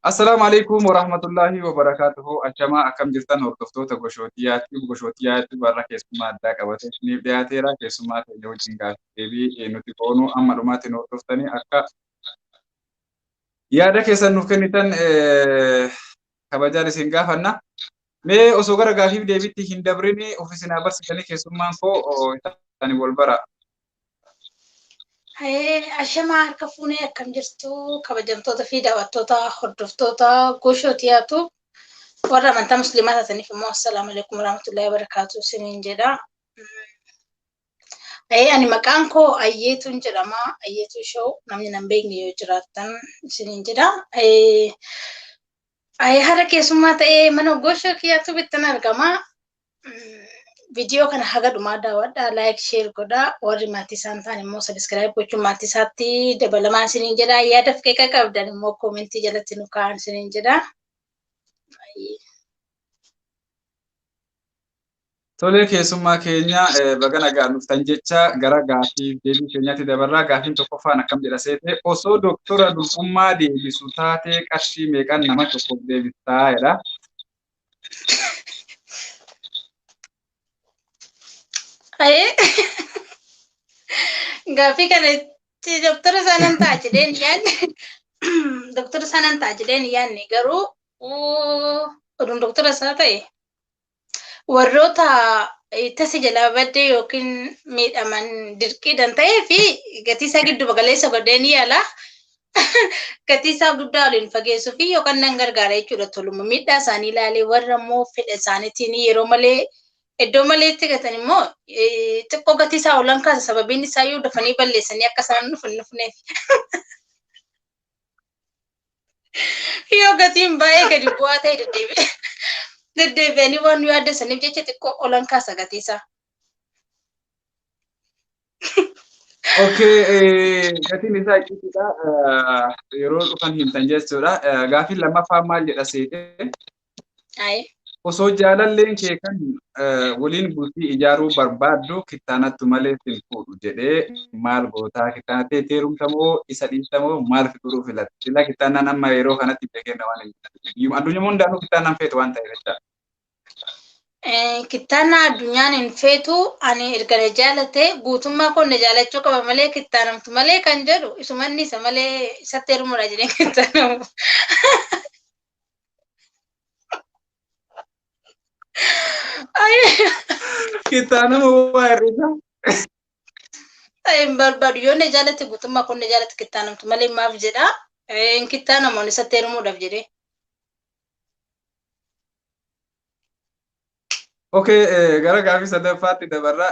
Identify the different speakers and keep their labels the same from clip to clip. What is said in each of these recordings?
Speaker 1: Assalaamu alaikum warahmatullahi wabarakatuhu. Achamaa akkam jirtan hordoftoota goshootiyaatti goshootiyaatti warra keessummaa addaa qabatee isiniif dhiyaateera. Keessummaa keenya wajjin gaaffii deebii nuti goonu amma dhumaatti nu hordoftanii akka yaada keessan nuuf kennitan kabajaan isin gaafanna. Mee osoo gara gaaffiif deebiitti hin dabrin of isin haa barsiisanii keessummaan koo isaanii wal bara.
Speaker 2: Ashamaa harka fuunee akkam jirtu kabajamtoota fi daawwattoota hordoftoota goshootiyaatu warra amantaa musliimaa taataniif immoo assalaamu alaikum warahmatullahi wabarakaatu isiniin jedha. Ani maqaan koo Ayyeetuun jedhama. Ayyeetuu Show namni nan beekne yoo jiraattan isiniin jedha. Har'a keessummaa ta'ee mana goshoo kiyyaatu bittan argama. Viidiyoo kana haga dhumaa daawwadhaa, like, share godhaa. Warri maatii isaan ta'an immoo subscribe gochuun maatii isaatti dabalamaa isiniin jedha. Yaada fi qeeqa qabdan immoo koomentii jalatti nu kaa'an isiniin jedha.
Speaker 1: Tolee keessummaa keenya baga nagaan dhuftan jecha gara gaaffii deebii keenyaatti dabarraa. Gaaffiin tokkoffaan akkam jedha seete osoo doktora durbummaa deebisu taatee qarshii meeqan nama tokkoof deebistaa jedha.
Speaker 2: Gaaffii kanatti doktora sanan ta'a jedheen yaadne doktora sanan ta'a jedheen yaadne garuu oduun doktora isaa ta'e warroota tasa jalaa baddee yookiin miidhaman dirqiidhaan ta'ee fi gatii isaa giddu galeessa godhee ni yaala. Gatii isaa guddaa waliin fageessuu fi yookaan nan gargaara jechuudha toluma miidhaa isaanii ilaalee warra immoo fedha isaaniitiin yeroo malee iddoo maleetti gatan immoo xiqqoo gatii isaa olan kaasa sababiin isaa iyyuu dafanii balleessanii akka isaan dhufan dhufneef. Yoo gatiin baay'ee gadi bu'aa ta'e deddeebi'anii waan nu yaaddessaniif jecha xiqqoo olan kaasa gatii isaa.
Speaker 1: Okay, gatiin isaa icciitiidha. Yeroo dhufan himtan jechuudha. Gaaffiin lammaffaa maal jedha seete? Osoo jaalalleen kee kan waliin bultii ijaaruu barbaaddu kittaanattu malee sin fuudhu jedhee maal gootaa? Kittaanattee heerumta moo isa dhiista moo maal fiduu filatta? Sila kittaanaan amma yeroo kanatti beekenna waan hin jirre. Addunyaa hundaanuu kittaanaan feetu waan ta'eef jecha.
Speaker 2: Kittaanaa addunyaan hin feetu ani erga na jaalate guutummaa koo na jaalachuu qaba malee kittaanamtu malee kan jedhu isumanni isa malee isatti heerumuudha jedhee kittaanamu.
Speaker 1: Kittaanama waa hir'isa.
Speaker 2: Hin barbaadu yoo na jaalate guutummaa koo na jaalate kittaanamtu malee maaf jedha. Hin kittaanamu isatti heerumuudhaaf jedhee.
Speaker 1: Okay, gara gaaffii sadaffaatti dabarra.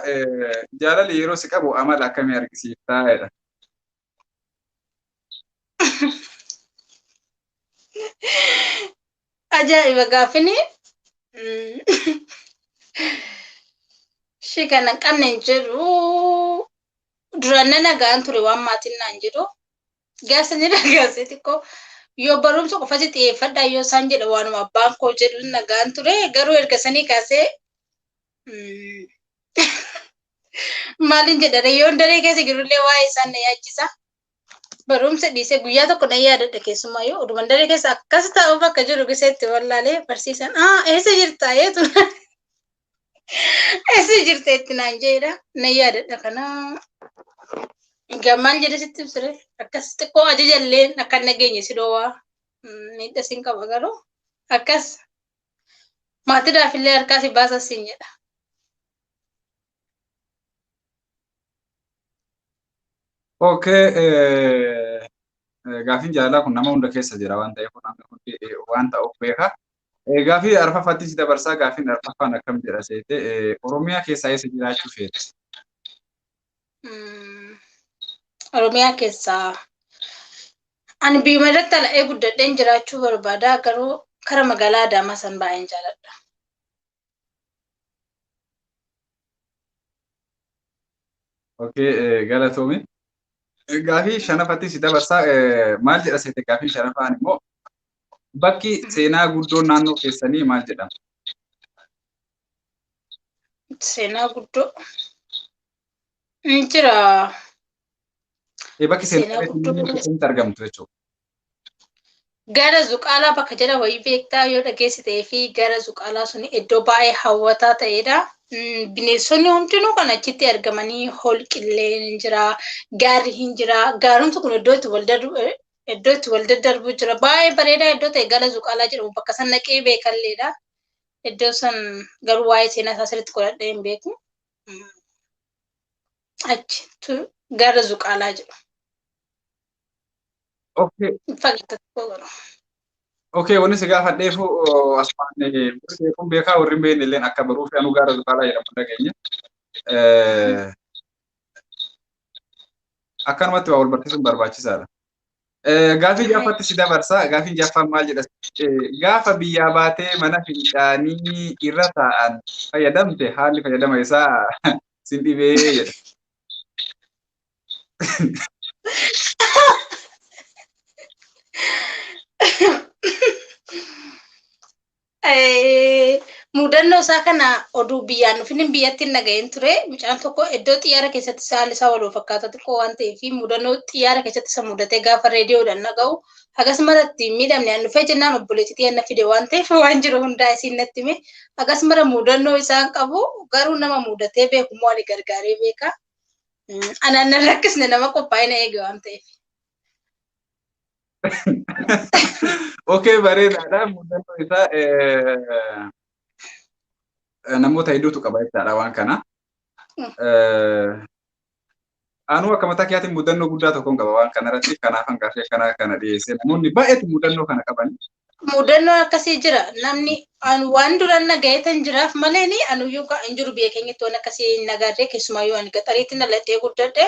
Speaker 1: Jaalalli yeroo si qabu amala akkamii argisiiftaa jedha.
Speaker 2: Ajaa'iba gaaffini. Ishee kana hin qabne hin jedhu. Duraan nan nagaan ture waan maatiin naan jedhu. Gaasa ni dhagaase xiqqoo. Yoo barumsa qofatti xiyyeeffadhaa yoo isaan jedha waanuma abbaan koo jedhu nagaan ture. Garuu erga sanii kaasee maaliin jedha yoon daree keessa jirullee waa'ee isaan na yaachisa. Barumsa dhiisee guyyaa tokko na yaadadha keessumaa yoo oduman daree keessa akkas taa'uuf akka jiru giseetti wallaalee barsiisan eessa jirta eetu eessa jirta itti naan jedha na yaadadha kana. Egaa maal jedhe sitti ibsire akkas xiqqoo ajajallee akka hin nageenye si dhoowwaa miidha siin qaba garuu akkas maatiidhaaf illee harkaa si baasa siin jedha.
Speaker 1: Okay, gaaffiin jaalalaa kun nama hunda keessa jira waan ta'eef namni hundi waan ta'uuf beeka. Gaaffii arfaffaatti si dabarsaa gaaffiin arfaffaan akkam jedha seete Oromiyaa keessaa eessa jiraachuu feete?
Speaker 2: Oromiyaa keessaa ani biyyuma irratti ala'ee guddadheen jiraachuu barbaada garuu kara magaalaa Adaamaa san baay'een jaaladha.
Speaker 1: Okay, galatoomi. Gaaffii shanaffaatti si dabarsaa maal jedha seete gaaffii shanaffaan immoo bakki seenaa guddoon naannoo keessanii maal jedhama?
Speaker 2: Seenaa guddoo hin jira.
Speaker 1: Bakki seenaa qabeettiin argamtu jechuudha.
Speaker 2: Gara Zuqaalaa bakka jedha wayii beektaa yoo dhageessitee fi gara Zuqaalaa sun iddoo baay'ee hawwataa ta'edha. Bineensonni hundinuu kan achitti argamanii holqillee hin jira, gaarri hin jira. Gaarumti kun iddoo itti wal daddarbu jira. Baay'ee bareedaa iddoo ta'e gara Zuqaalaa jedhamu bakka san naqee beekalleedha. Iddoo san garuu waa'ee seenaa isaa sirriitti qoradhee hin beeku. Achi gara Zuqaalaa jedhu.
Speaker 1: Okay, wanni si gaafadheefu asumaan beekuun beekaa warri hin beekne illee akka baruuf anuu gaara Zuqaalaa jedhamu dhageenye. Akkanumatti waa wal barsiisuun barbaachisaadha. Gaafii ja'affaatti si dabarsa. Gaafiin ja'affaan maal jedha? Gaafa biyyaa baatee mana fincaanii irra taa'an fayyadamte haalli fayyadama isaa sin dhibee jedha.
Speaker 2: Mudannoo isaa kana oduu biyyaan dhufin biyyatti hin dhaga'in ture. Mucaan tokko iddoo xiyyaara keessatti haalli isaa wal fakkaata xiqqoo waan ta'eef mudannoo xiyyaara keessatti isa mudatee gaafa reediyoodhaan dhaga'u hagas maratti miidhamne an dhufee jennaan obboleettii xiyyaana fide waan ta'eef waan jiru hundaa isiin natti hime. Hagas mara mudannoo isaan qabu garuu nama mudatee beeku immoo ani gargaaree beeka. Anaan nan rakkisne nama qophaa'ina eege waan ta'eef.
Speaker 1: Okay, bareedaadha. Mudannoo isaa namoota hedduutu qaba jechaadha waan kana. Anuu akka mataa kiyyaatiin mudannoo guddaa tokkoon qaba waan kana irratti. Kanaafan gaaffii akkanaa kana dhiyeesse. Namoonni baay'eetu mudannoo kana qaban.
Speaker 2: Mudannoo akkasii jira. Namni waan duraan nagayeetan jiraaf malee anuyyuu hin jiru biyya keenyatti waan akkasii hin agarree keessumaayyuu ani gaxariitti dhaladhee guddadhe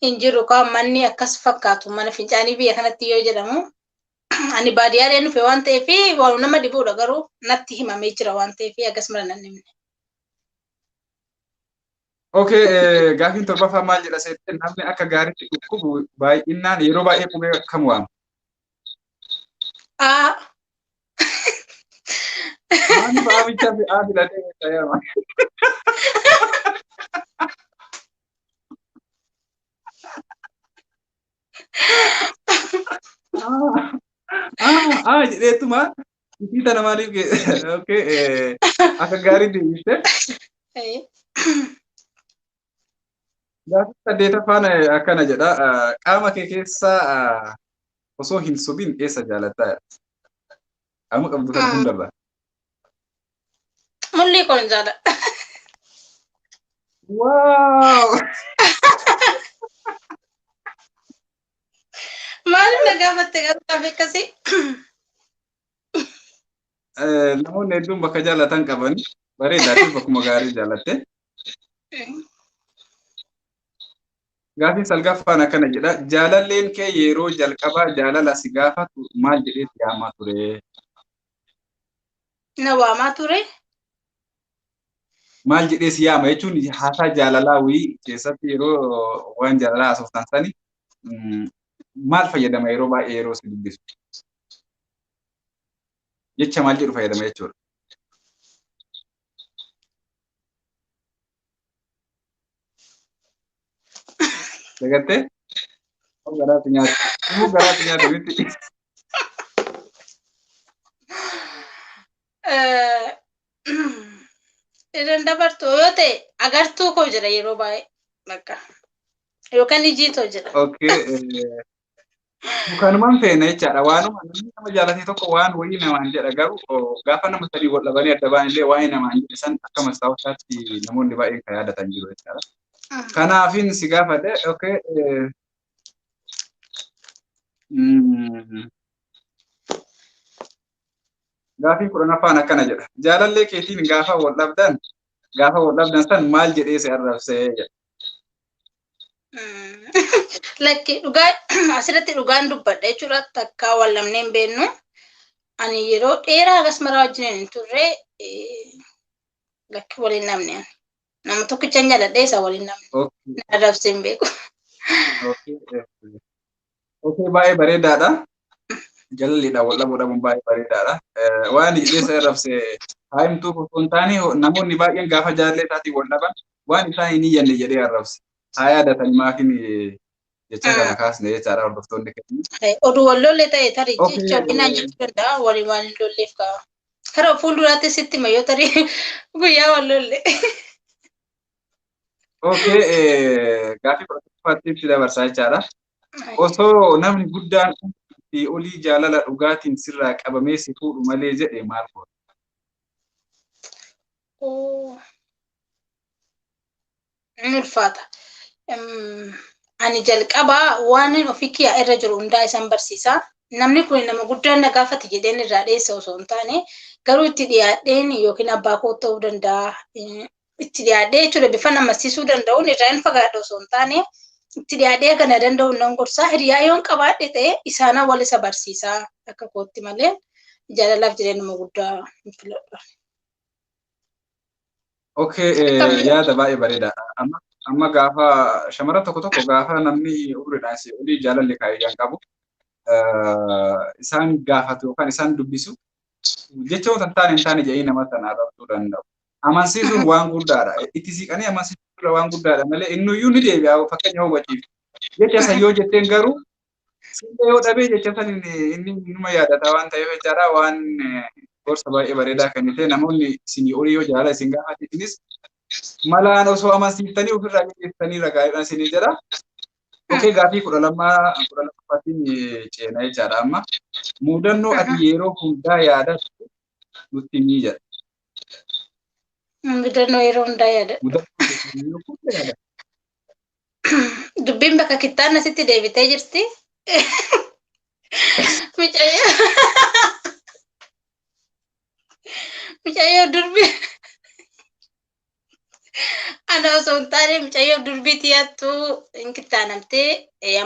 Speaker 2: hin jiru kaan manni akkas fakkaatu mana fincaanii biyya kanatti yoo jedhamu ani baadiyyaadhaan dhufe waan ta'eef waan nama dhibuudha garuu natti himamee jira waan ta'eef akkas mara nan himne.
Speaker 1: Okay, gaafiin torbaffaa maal jedha seette namni akka gaariitti dhukkubu baay'inaan yeroo baay'ee qubee kam waama?
Speaker 2: A.
Speaker 1: Maaliif A bichaa fi A filatee fayyadama? A jedheetuma isii tana maaliif okay akka gaarii deebiste. Gaaffii saddeetaffaan akkana jedha. Qaama kee keessaa osoo hin sobin eessa jaalattaa? Qaama qabdu kana hundarraa.
Speaker 2: Mulli koon jaaladha.
Speaker 1: Waaw!
Speaker 2: Maaliif na gaafatte garuu gaaffii akkasii?
Speaker 1: Namoonni hedduun bakka jaalatan qaban bareedaa fi bakkuma gaarii jaalatte. Gaafiin salgaffaan akkana jedha. Jaalalleen kee yeroo jalqabaa jaalala si gaafatu maal jedhee si yaamaa ture?
Speaker 2: Na waamaa ture?
Speaker 1: Maal jedhee si yaama jechuun haasaa jaalalaa wayii keessatti yeroo waan jaalalaa haasoftan sani maal fayyadama yeroo baay'ee yeroo si dubbisu? Jecha maal jedhu fayyadama jechuudha. Dagattee? Garaatti nyaatu. Garaatti nyaatu miti.
Speaker 2: Irraan dabartu yoo ta'e agartuu koo jira yeroo baay'ee bakka yookaan ijiitoo jira.
Speaker 1: Okay. Kanumaan feena jechaadha. Waanuma namni nama jaalate tokko waan wayii namaan jedha garuu gaafa nama sadii wal dhabanii adda ba'an illee waa'ee namaan jedhe san akka mastaawosaatti namoonni baay'een kan yaadatan jiru jechaadha. Kanaafin si gaafadhe okay. Gaafii kudhanaffaan akkana jedha. Jaalallee keetiin gaafa wal dhabdan san maal jedhee si arrabsee jedha.
Speaker 2: Lakki dhugaa asirratti dhugaan dubbadha jechuudha. Takka wal dhabnee hin beeknu. Ani yeroo dheeraa akkas maraa wajjin hin turre lakki waliin dhabne. Nama tokkicha hin jaaladhe isa waliin dhabne. Na arrabsee hin beeku.
Speaker 1: Okay, baay'ee bareedaadha. Jaalalliidhaan wal dhabuu dhabuun baay'ee bareedaadha. Waan jedhee isa arrabsee haa himtuu osoo hin taane namoonni baay'een gaafa jaalallee isaatiin wal dhaban waan isaan hin iyyanne jedhee arrabse. Haa yaadatan maafin Jecha kana kaasne jechaadha hordoftoonni keenya.
Speaker 2: Oduu wal lolle ta'e tarii jecha waliin jechuu danda'a waliin waan hin lolleef ka'a. Karaa fuulduraatti sitti hima yoo tarii guyyaa wal lolle.
Speaker 1: Okay, gaaffii 11ffaatti si dabarsaa jechaadha. Osoo namni guddaan olii jaalala dhugaatiin sirraa qabamee si fuudhu malee jedhe maal goota?
Speaker 2: Ni ulfaata. Ani jalqabaa waan ofii kiyyaa irra jiru hundaa isaan barsiisa. Namni kun nama guddaan na gaafate jedheen irraa dheessa osoo hin taane garuu itti dhiyaadheen yookiin abbaa koo ta'uu danda'a. Itti dhiyaadhee jechuudha bifa namarsiisuu danda'uun irraa hin fagaadha osoo hin taane itti dhiyaadhee kana danda'uun nan gorsaa. Hiriyaa yoon qabaadhe ta'e isaana wal isa barsiisaa akka kootti malee jaalalaaf jedhee nama guddaa hin filadhu.
Speaker 1: Okay, yaada baay'ee bareeda. Amma gaafa shamarran tokko tokko gaafa namni umriidhaan si olii jaalalli kaayyaan qabu isaan gaafatu yookaan isaan dubbisu jechoota hin taane jedhanii nama sana arrabsuu danda'u. Amansiisuun waan guddaadha. Itti siqanii amansiisuun waan guddaadha malee innuyyuu ni deebi'a fakkeenya hubachiif. Jecha san yoo jetteen garuu sillee yoo dhabee jecha san inni numa yaadata waan ta'eef jechaadha waan gorsa baay'ee bareedaa kan ta'e namoonni isinii olii yoo jaalala isin gaafate isinis malaan osoo amansiiftanii ofirraa geggeessitanii ragaadhaan isinii jedha. Okay, gaaffii 12ffaatiin ceena jechaadha amma. Mudannoo ati yeroo hundaa yaadattu nutti himi jedha.
Speaker 2: Mudannoo yeroo hundaa yaadadhu.
Speaker 1: Mudannoo yeroo hundaa yaadadhu.
Speaker 2: Dubbiin bakka kittaan asitti deebitee jirti. Mucayyoo durbii. Ana osoo hin taane mucayyoo durbii tiyattuu hin kittaanamtee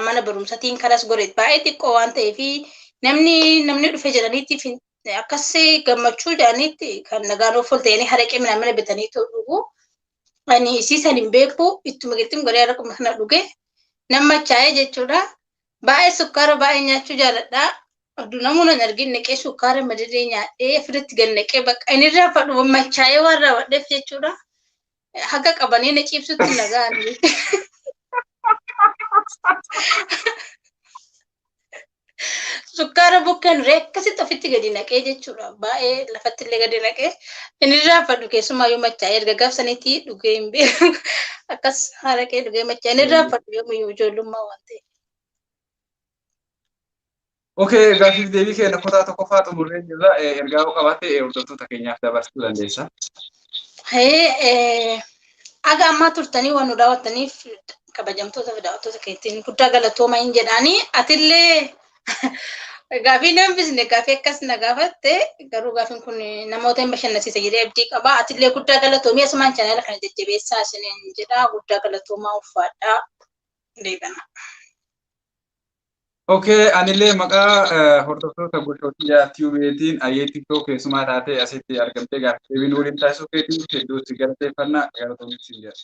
Speaker 2: mana barumsatiin kanas godhe baay'ee xiqqoo waan ta'eef namni dhufe jedhaniitti akkas gammachuu jedhaniitti kan nagaan of ta'anii haraqee mana mana bitanii dhugu. Ani isii san hin beeku ittuma qixxim godhee haraquma sana dhuge nama machaa'ee jechuudha. Baay'ee sukkaara baay'ee nyaachuu jaaladha. Oduu namoonni hin argin naqee sukkaara madadee nyaadhee ofirratti gad naqee bakka inni irraa fadhu machaa'ee waan raawwadheef jechuudha. Haga qabanii na ciibsutti nagaan. Sukkaara bukkeen ree akkasitti ofitti gadi naqee jechuudha. Baay'ee lafatti illee gadi naqee inni irraa fadhu keessumaa yoo machaa'ee erga gaafsanitti dhugee hin beeku. Akkas haraqee dhugee machaa'ee inni irraa fadhu yoomiyyuu ijoollummaa waan ta'eef.
Speaker 1: Okay, gaaffiif deebii keenya kutaa tokkoffaa xumurree jirra. Ergaa yoo qabaatte hordoftoota keenyaaf dabarsuu dandeessa.
Speaker 2: Aga ammaa turtanii waan nu daawwattaniif kabajamtoota fi daawwattoota keetiin guddaa galatooma hin jedhaanii atillee gaaffii na hambisne gaaffii akkas na gaafatte garuu gaaffiin kun namoota hin bashannansiisa jedhee abdii qaba. Atillee guddaa galatoomii asumaan chaanaala kana jajjabeessaa isiniin jedha guddaa galatoomaa ulfaadhaa deebana.
Speaker 1: Okay, anillee maqaa hordoftoota gochoota tiዩቤetiin ayyee TikTok keessumaa taatee asitti argamtee gaaffii deebii waliin taasisuu keetiin hedduu si galateeffannaa galatoomi siin jedha.